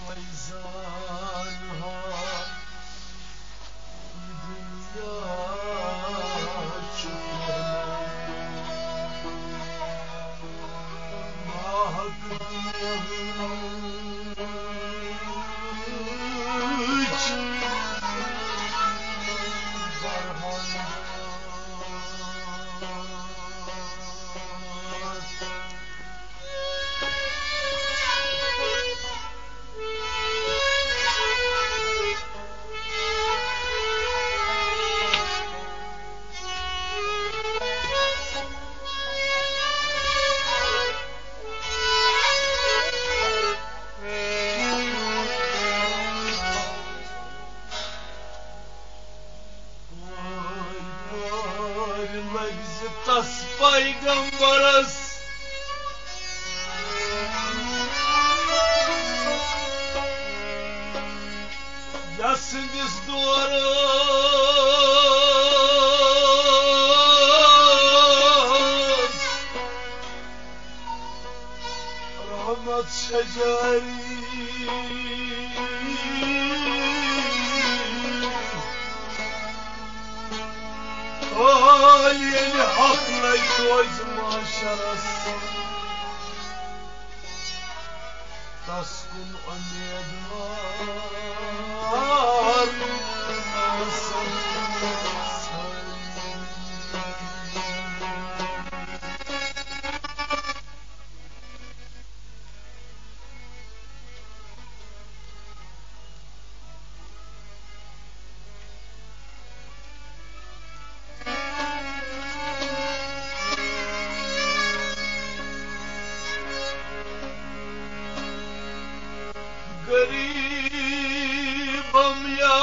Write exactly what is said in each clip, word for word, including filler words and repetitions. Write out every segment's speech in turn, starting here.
فیضان ہا دنیا چھُ ناحق دنیا چھُ برہان۔ پٲرۍ پٲرۍ لٔگۍ زِ تس پیغمبرس، یسٕنٛدِس دورس رحمت چھےٚ جاری۔ حال ییٚلہِ حق لگہِ روزِ محشرس، تس کُن امیدوار۔ غریبم یا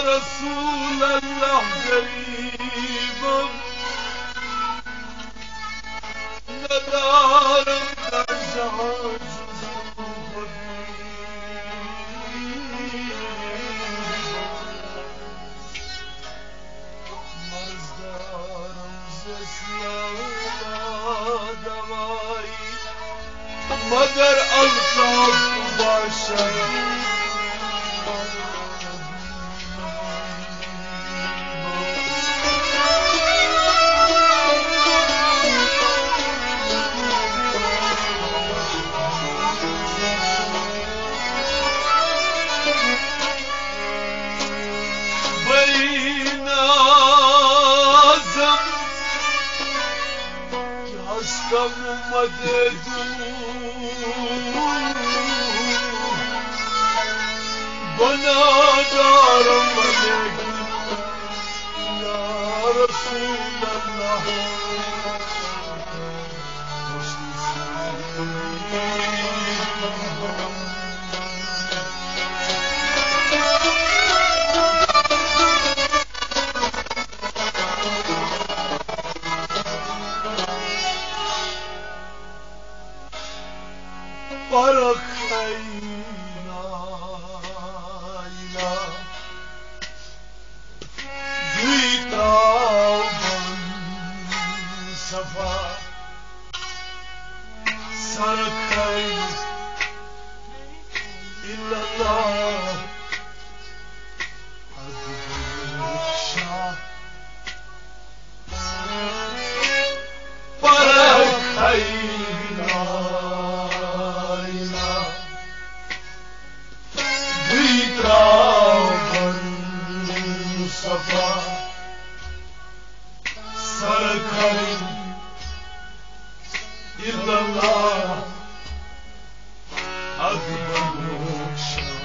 رسول اللہ، غریبم۔ ندارم در جهان جز تو غریب. مرض دارم ز اسلام دوایی، مگر الطاف باشد. بین اعظم که هستم اومده دور، گناه‌گارم، ولیکن یا رسول الله. پرخینا دوی تراوبن صفا سرخی الا الله. پرخینا دوی تراوبن صفا سرخی الا الله. اکبر شاہ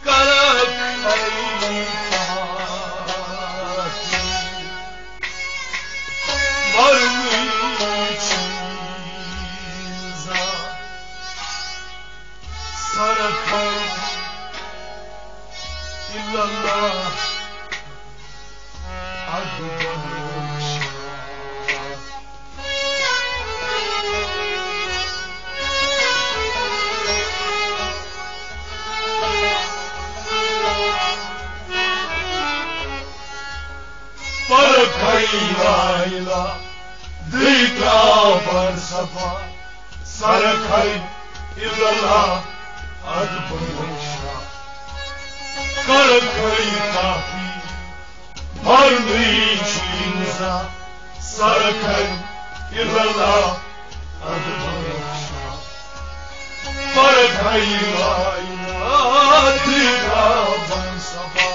کرک خیلی مرمی چیزا سرخی الا الله. پرخینا دوی تراوبن صفا سرکھے الا اللہ ادب نشا، سرکھے کافی مرنی چیزا، سرکھے الا اللہ ادب نشا، سرکھے لا الہ الا اللہ بن سبا۔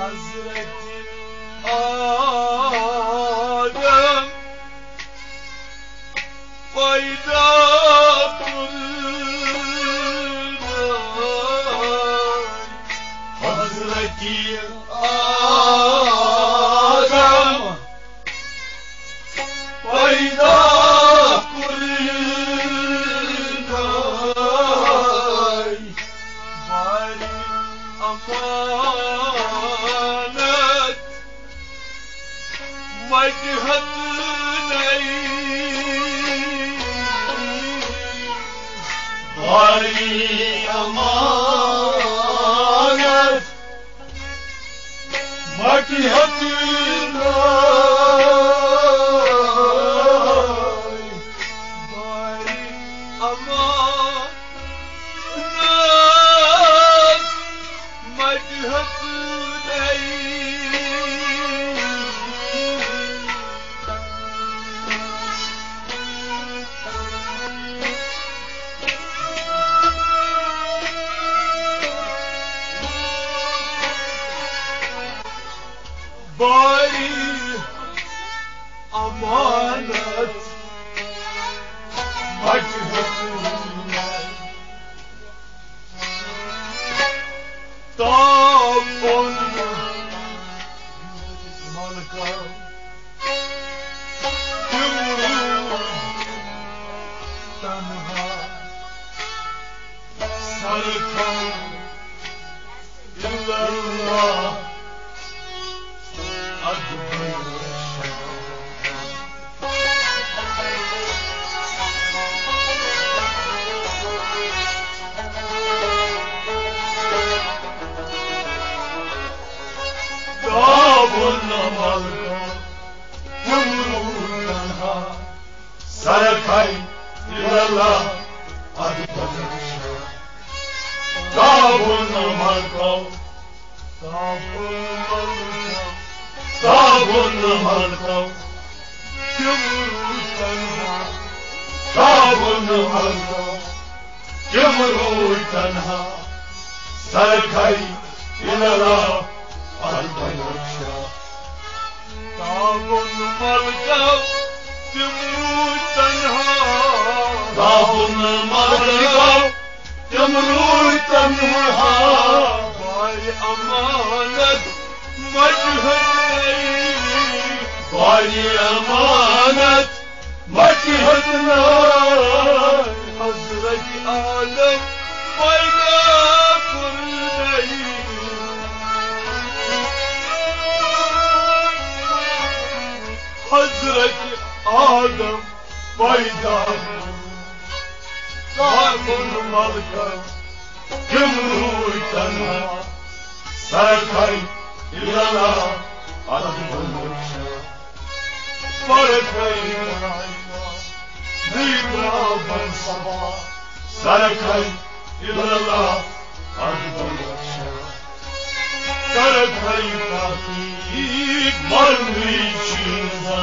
حضرت آدم پیدا کرنائے، حضرت آدم پیدا کرنائے، باری امانت مٹہِ ہتنائے، باری امانت مٹہِ ہتنائے، باری امانت مٹہِ ہتنائے۔ باری امانت مٹہِ ہتنائے۔ تاپن ملکہ تِم روٗدۍ تنہا، سرکھے الا اللہ ادب نشا۔ تاپن ملکہ تِم روٗدۍ تنہا، سرکھے الا اللہ ادب نشا۔ تاپن ملکہ، تاپن ملکہ، تاپن ملکہ تِم روٗدۍ تنہا، تاپن ملکہ تِم روٗدۍ تنہا، سرکھے الا اللہ ادب نشا۔ تاپن ملکہ تِم روٗدۍ تنہا، تاپن ملکہ تِم روٗدۍ تنہا، باری امانت مٹہِ ہتنائے، باری امانت مٹہِ ہتنائے۔ حضرت آدم پیدا کرنائے، حضرت آدم پیدا کرنائے، تاپن ملکہ تِم روٗدۍ تنہا، سرکھے الا اللہ ادب نشا۔ سرکھے نئی درا بن سبا، سرکھے الا اللہ ادب نشا۔ سرکھے تحقیق مرنی چیزا،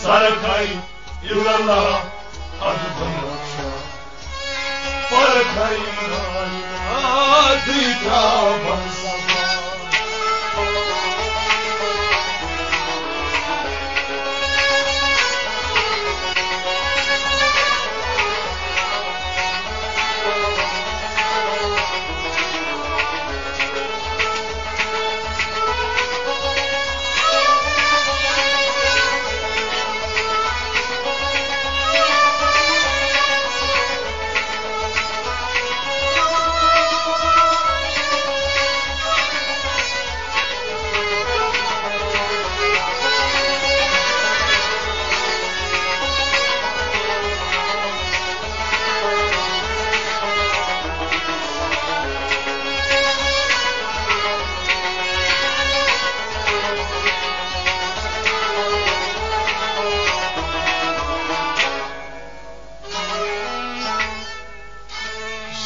سرکھے الا اللہ اَدٕ بنٛد چھا پرکھائی نادی تھاوان سبا۔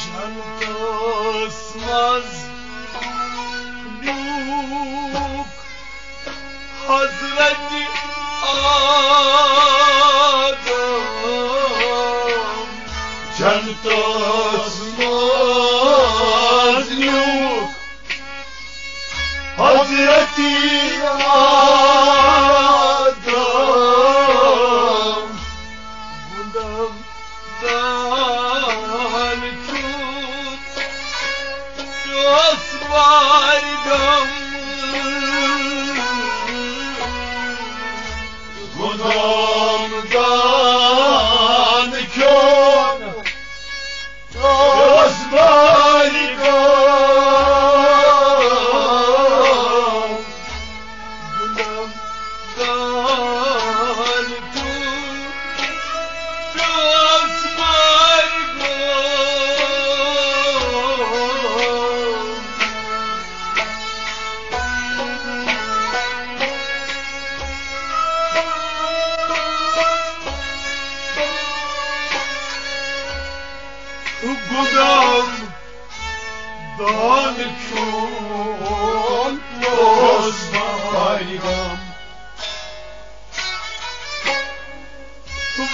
جنتس منٛز نیوٗکھ حضرت آدم۔ جنتس منٛز نیوٗکھ حضرت آدم۔ گُناہ گار چھُ، چھُس بارِ غم۔ گُناہ گار چھُ، چھُس بارِ غم۔ گُناہ گار چھُ، چھُس بارِ غم۔ گُناہ گار چھُ، چھُس بارِ غم۔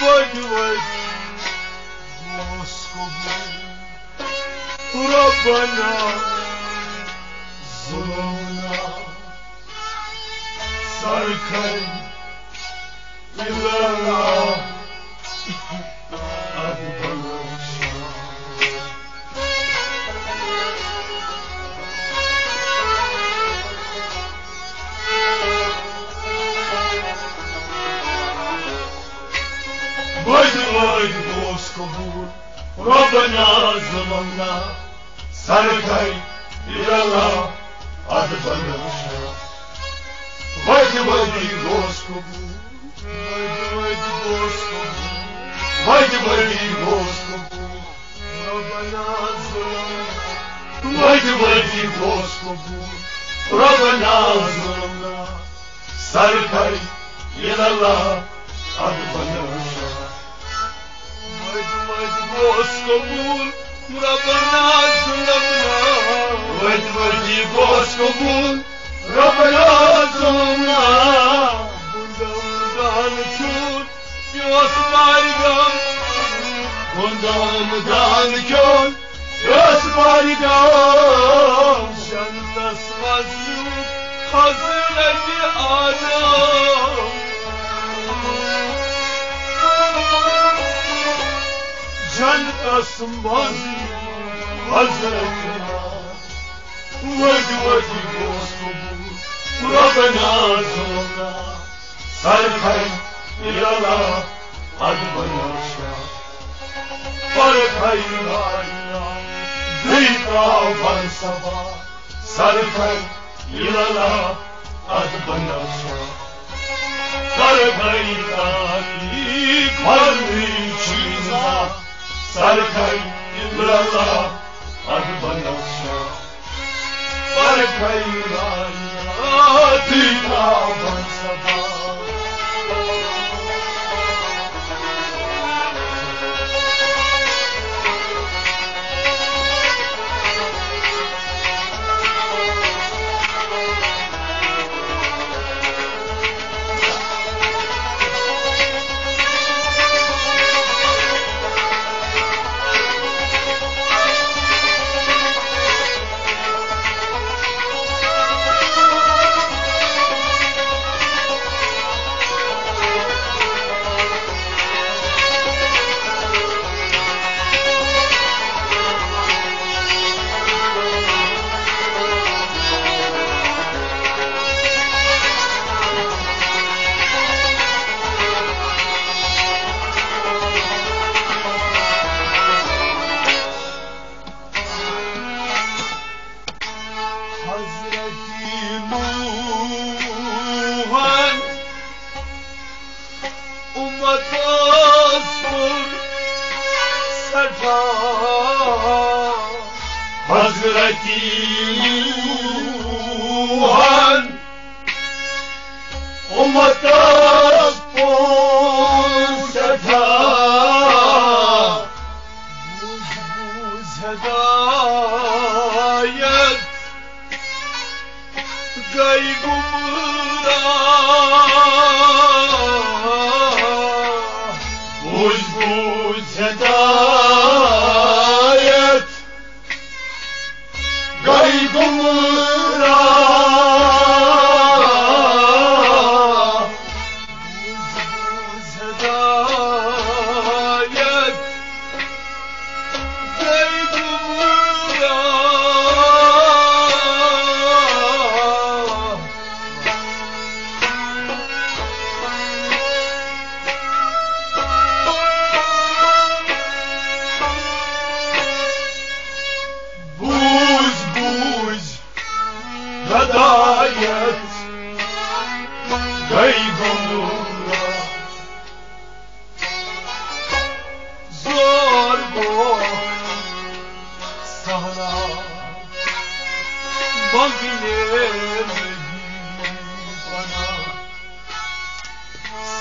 ؤدۍ ؤدۍ گوس قبول۔ ربنا ظلمنا، سرکھے الا اللہ۔ ؤدۍ ؤدۍ گوس قبول۔ ربنا ظلمنا، سرکھے الا اللہ۔ ادٕ بنٛد وٕچھو۔ ؤدۍ ؤدۍ گوس قبول۔ ؤدۍ ؤدۍ گوس قبول۔ ؤدۍ ؤدۍ گوس قبول۔ ربنا ظلمنا۔ ؤدۍ ؤدۍ گوس قبول۔ ربنا ظلمنا، سرکھے الا اللہ۔ ادٕ بنٛد وٕچھو۔ ؤدۍ ؤدۍ گوس قبول، ربنا ظلمنا۔ ؤدۍ ؤدۍ گوس قبول، ربنا ظلمنا۔ گُناہ گار چھُس، چھُس بارِ غم۔ گُناہ گار چھُس، چھُس بارِ غم۔ جنتس منٛز نیوٗکھ حضرت آدم۔ جنتس منٛز نیوٗکھ حضرت آدم۔ ؤدۍ ؤدۍ گوس قبول، ربنا ظلمنا۔ سرکھے الا اللہ، ادٕ بنٛد وٕچھو۔ پرکھے الا اللہ، بیٚیہِ ترٛاو بنٛد سبا۔ سرکھے الا اللہ، ادٕ بنٛد وٕچھو۔ سرکھے الا اللہ، فرضی چیٖزا۔ سرکھے الا اللہ، ادٕ بنٛد وٕچھو۔ پرکھے الا اللہ، بیٚیہِ ترٛاو بنٛد سبا۔ سٮ۪ٹھاہ حضرتی نوحن اُمتس پوٚر سٮ۪ٹھاہ۔ بوٗز، بوٗز ہدایت گٔے گمراہ۔ بوٗز، بوٗز ہدایت گٔے گمراہ۔ بوٗز، بوٗز ہدایت گٔے گمراہ۔ بوٗز، بوٗز ہدایت گٔے گمراہ۔ زور گوٚو سہلاب منگنے لگی پناہ۔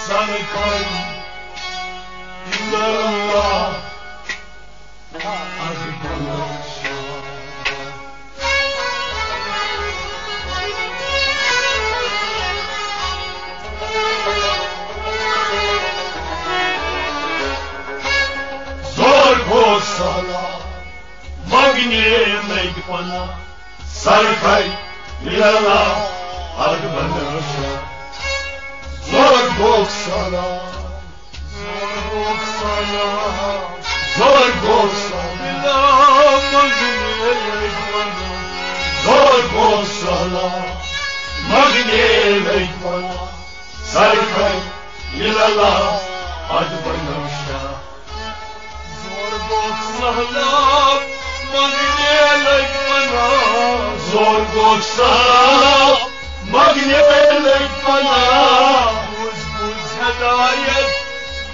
سر کھڑ الا اللہ از بلند شاہ۔ زور گوٚو سہلاب منگنے لگی پناہ۔ سر کھڑ الا اللہ از بلند شاہ۔ زور گوٚو سہلاب، زور گوٚو سہلاب، زور گوٚو سہلاب۔ زور گوٚو سہلاب منگنے لگی پناہ۔ سر کھڑ الا اللہ از بلند شاہ۔ زور گوٚو سہلاب منگنے لگی پناہ۔ زور گوٚو سہلاب منگنے لگی پناہ۔ بوٗز، بوٗز ہدایت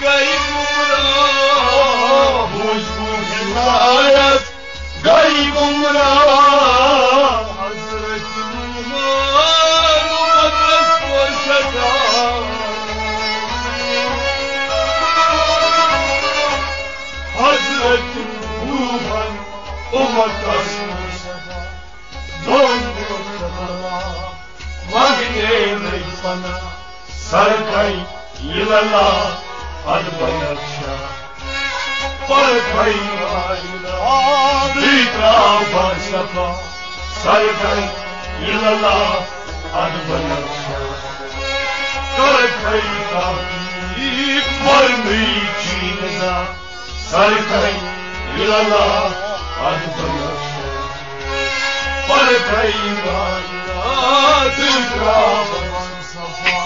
گٔے گمراہ۔ بوٗز، بوٗز ہدایت گٔے گمراہ۔ حضرت نوحن اُمتس پوٚر سٮ۪ٹھاہ۔ حضرت نوحن اُمتس پوٚر سٮ۪ٹھاہ۔ دۄن دۄہن منگنے لگی پناہ۔ سر کھڑ الا اللہ از بلند شاہ۔ پر کھڑ الا اللہ، بیترا بر صفا۔ سر کھڑ الا اللہ از بلند شاہ۔ کر کھڑ تحقیق ورمی چین زا۔ سر کھڑ الا اللہ از بلند شاہ۔ پر کھڑ الا اللہ، بیترا بر صفا۔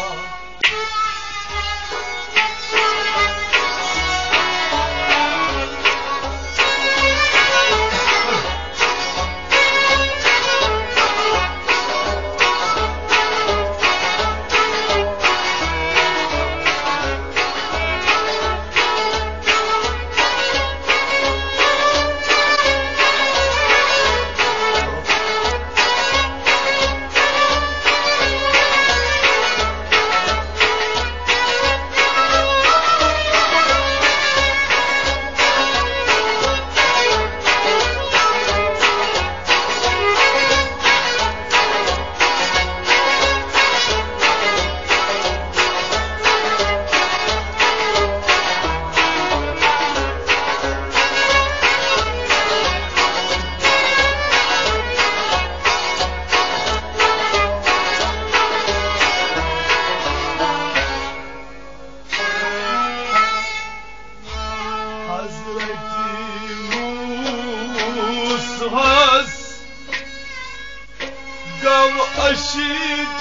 حضرت موسیٰ ہس گوٚو عشق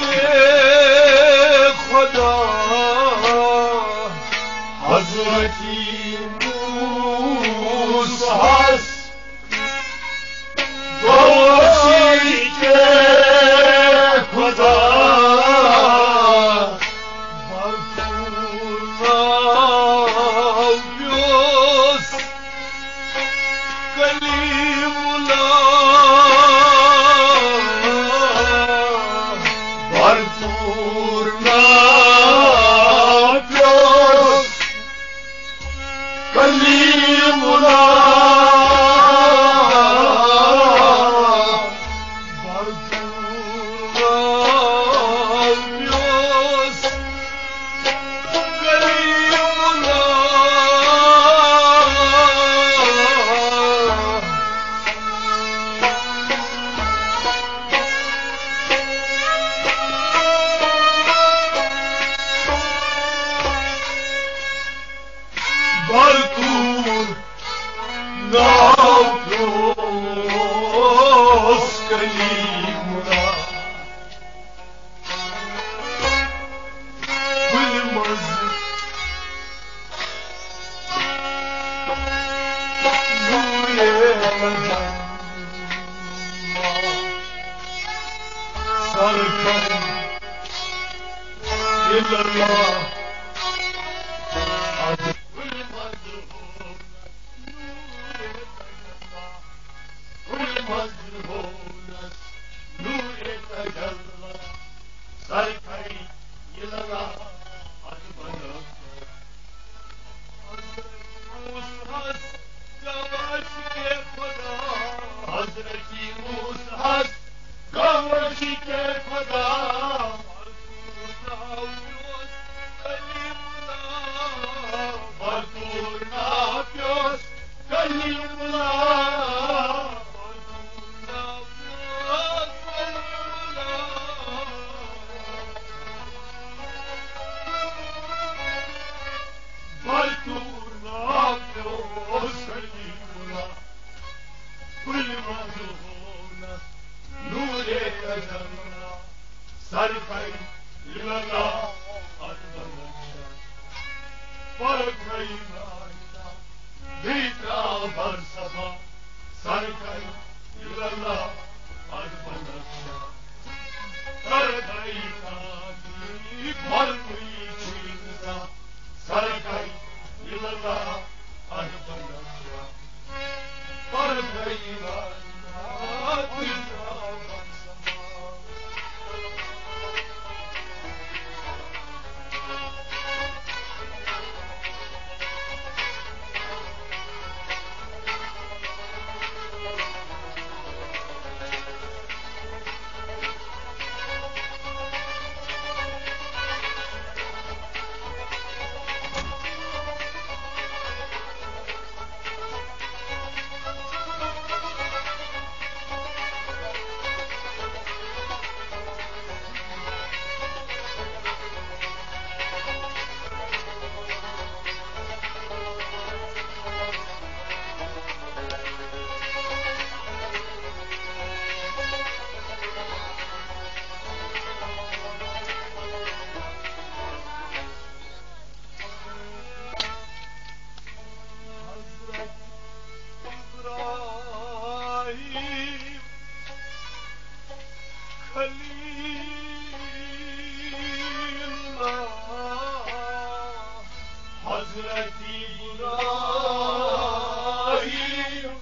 خدا۔ حضرت موسیٰ ہس گوٚو عشق خدا۔ بھرپور ناو پیوس کلیم اللہ، بھرپور نا پیوس۔ کلیم اللہ، بھرپور نا پیوس۔ کلیم اللہ، بھرپور نا پیوس۔ کلیم اللہ، کُلہِ منٛز نوٗرِ تجلی۔ سرکار الا اللہ، اتھ کُلہِ منٛز ہونس نوٗرِ تجلی۔ کُلہِ منٛز ہونس نوٗرِ تجلی۔ سرکار الا اللہ، اتھ بنٲو۔ حضرت موسیٰ ہس گوٚو عشقِ خدا۔ حضرت موسیٰ ہس گوٚو عشقِ خدا۔ بھرپور نا پیوس کلیم اللہ۔ بھرپور نا پیوس کلیم اللہ۔ بھرپور نا پیوس کلیم اللہ۔ کُلہِ منٛز ہونس نوٗرِ تجلی۔ سرکار الا اللہ، اتھ بنٲو۔ فرق گٔیہِ نہ بیٚیہِ ترٛاو بر صفا۔ سرکار الا اللہ، اتھ بنٲو۔ سرکار الا اللہ، اتھ بنٲو۔ حضرت ابراہیم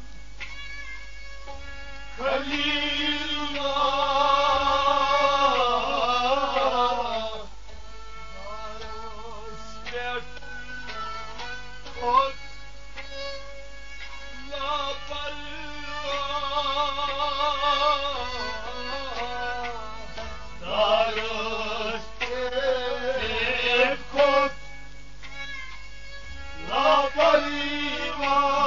خلیل اللہ، دارس پٮ۪ٹھ کھوٚت لاپرواہ۔ دارس پٮ۪ٹھ کھوٚت لاپرواہ۔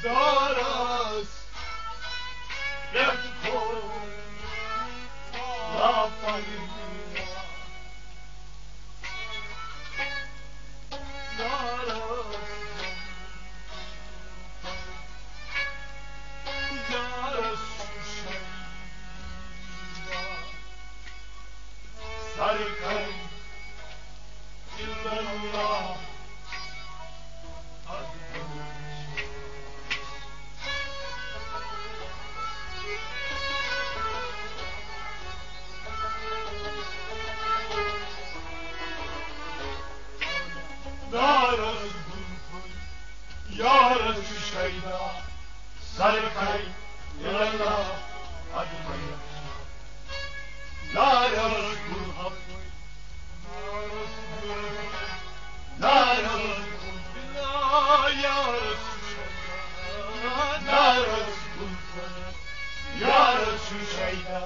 دارس پٮ۪ٹھ کھوٚت لاپرواہ۔ دارس، دارس ادٕ بنیو شاہ۔ نارس گُل ہفتہٕ، نارس گُل، نارس گُل، نارس گُل، نارس گُل، یارس چھُ شیدا۔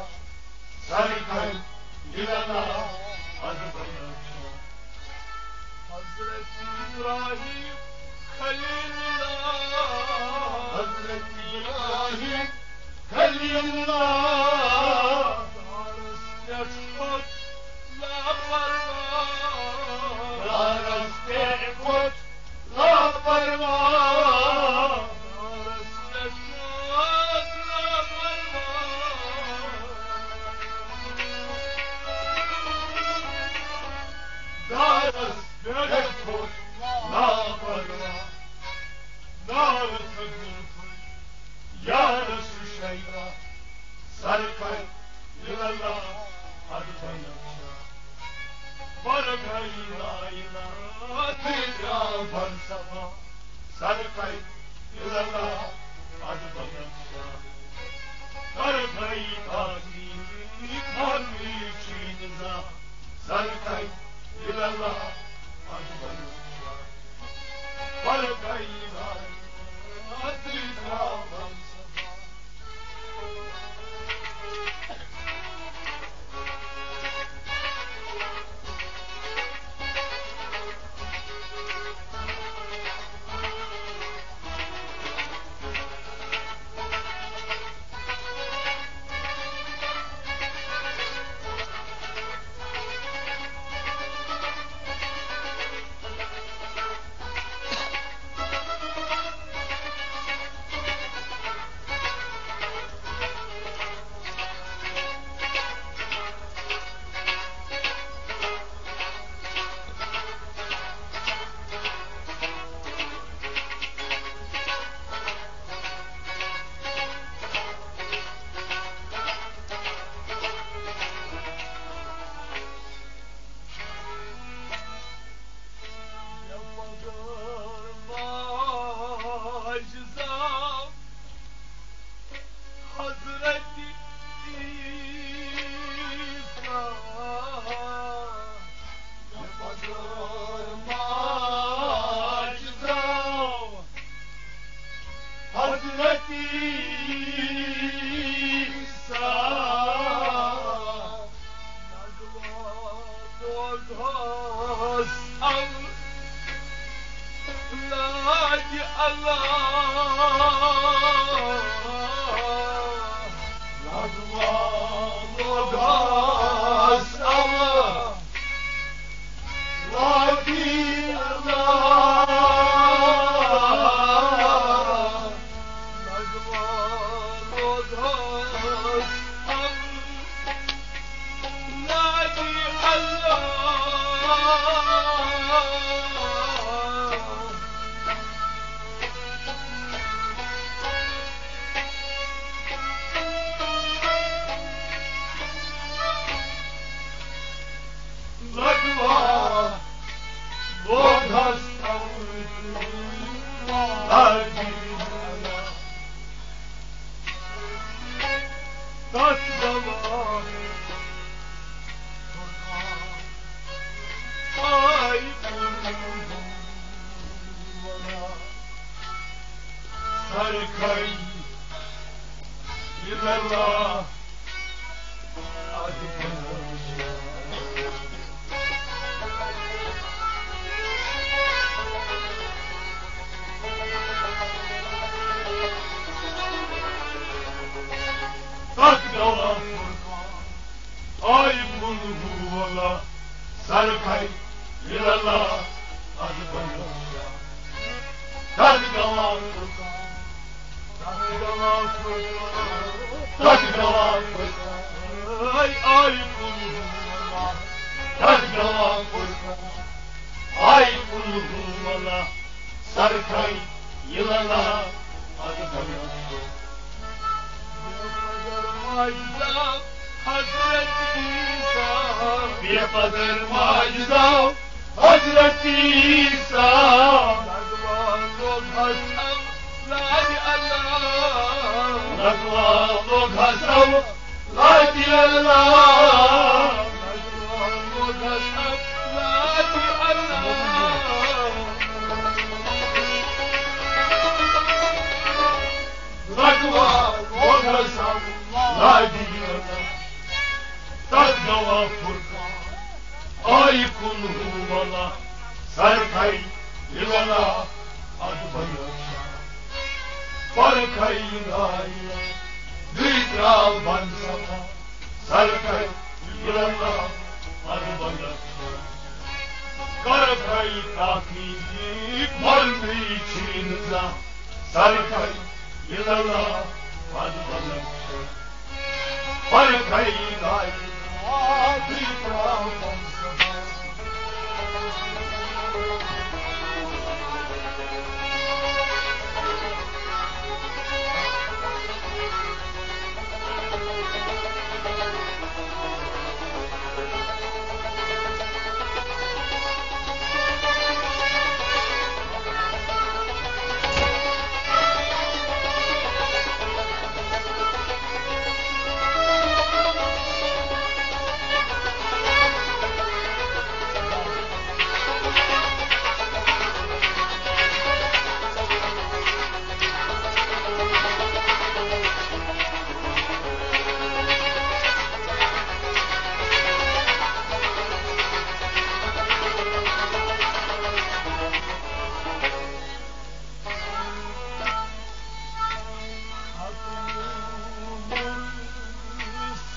سرکن اِلَللہ، ادٕ بنیو شاہ۔ حضرت ابراہیم خلیل اللہ، حضرت ابراہیم خلیل اللہ۔ دارس پٮ۪ٹھ کھوٚت لاپرواہ، دارس پٮ۪ٹھ کھوٚت لاپرواہ۔ دارس پٮ۪ٹھ کھوٚت لاپرواہ۔ دارس پٮ۪ٹھ کھوٚت، یارس شیدا۔ سرکن اِلَللہ، ادٕ بنیو شاہ۔ برگئی لا الہ، تہٕ درٛاو فلسفہ۔ سرکن اِلَللہ، ادٕ بنیو شاہ۔ برگئی کافی، کافی چھُے نہٕ زانٛہہ۔ سرکن اِلَللہ، ادٕ بنیو شاہ۔ برگئی لا الہ، تہٕ درٛاو فلسفہ۔ حضرت عیسیٰ، مےٚ بغٲر ماجہِ زاو۔ حضرت عیسیٰ، نگوا دۄدھس اَل لاگہِ اللہ۔ نگوا دۄدھس اَل لاگہِ اللہ۔ نگوا دۄدھس اَل تَتھ گواہ آے سرکھے اِلَللہ۔ تَتھ گواہ آے قل هو اللہ، سرکھے اِلَللہ، ادٕ بنیو شاہ۔ تَتھ گواہ، تَتھ گواہ، تَتھ گواہ، آے، آے قل هو اللہ، تَتھ گواہ، آے قل هو اللہ، سرکھے اِلَللہ، ادٕ بنیو شاہ۔ حضرت عیسیٰ۔ بے پدر ماجہِ زاو حضرت عیسیٰ۔ نگوا دۄدھس اَل لاگہِ اللہ۔ نگوا لوگ ہسا لادی اللہ، لوگ ہسا لادی اللہ۔ لگوا لوگ ہسا لادی اللہ۔ تتھ گوا فرقان آئی کن ہو والا سر کھائی الا اللہ ادب اللہ۔ پر کھائی لا الا اللہ۔ دوی تراو بن صفا سر کھائی الا اللہ ادب اللہ۔ کر کھائی تحقیق مرمی چین زا سر کھائی الا اللہ ادب اللہ۔ پر کھائی لا الا اللہ۔ دوی تراو بن صفا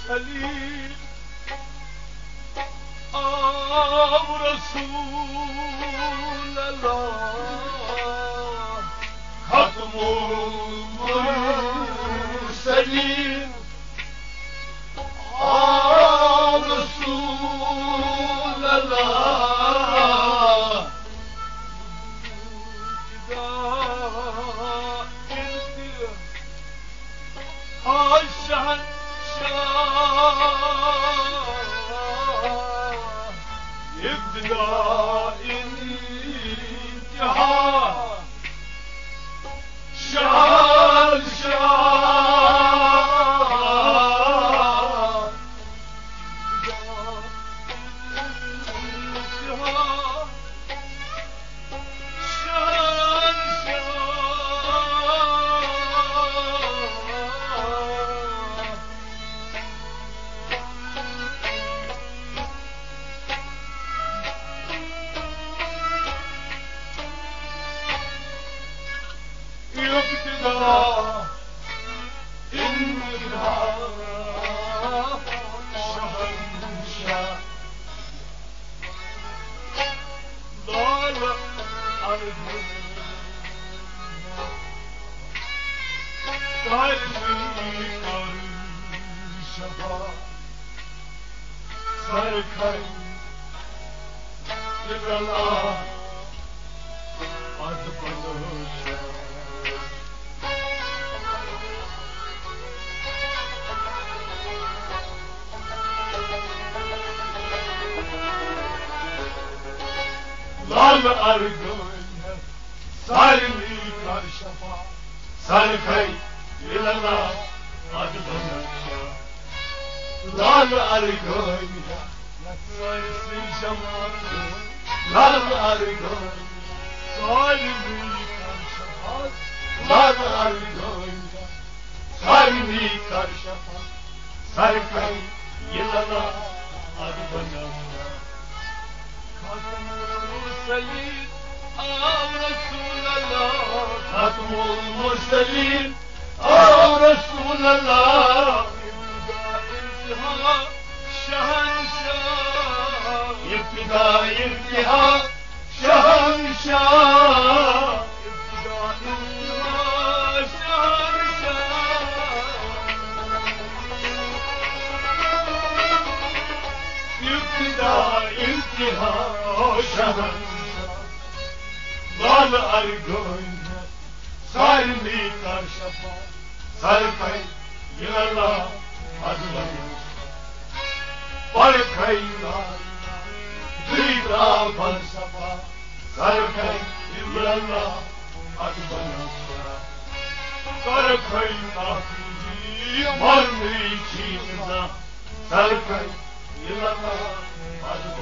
سلیم آو رسول اللہ، ختم المرسلین آو رسول اللہ۔ شہنشاہ، ابتدا انتہا، شہنشاہ، ابتدا انتہا۔ ابتدا، انتہا، شہنشاہ۔ لال ارغ سارنٕے کر شفا، سر کھر الا اللہ ادب اللہ۔ لال ارغ سارنٕے کر شفا، سر کھر الا اللہ ادب اللہ۔ لال ارغ سارنٕے جماعت، لال ارغ سارنٕے کر شفا، لال ارغ سارنٕے کر شفا، سر کھر الا اللہ ادب اللہ۔ ختم المرسلین آو رسول اللہ، ختم المرسلین آو رسول اللہ۔ ابتدا انتہا شہنشاہ، ابتدا انتہا شہنشاہ، ابتدا انتہا شہنشاہ۔ ابتدا انتہا شہنشاہ۔ لال ارغ سارنٕے کر شفا، سر کھر الا اللہ ادب اللہ۔ پر کھر لا الا اللہ، دوی تراو بن صفا، سر کھر الا اللہ ادب اللہ۔ کر کھر تحقیق یہِ مرنٕے چھُے نہٕ زانٛہہ سرکار یہِ لگان۔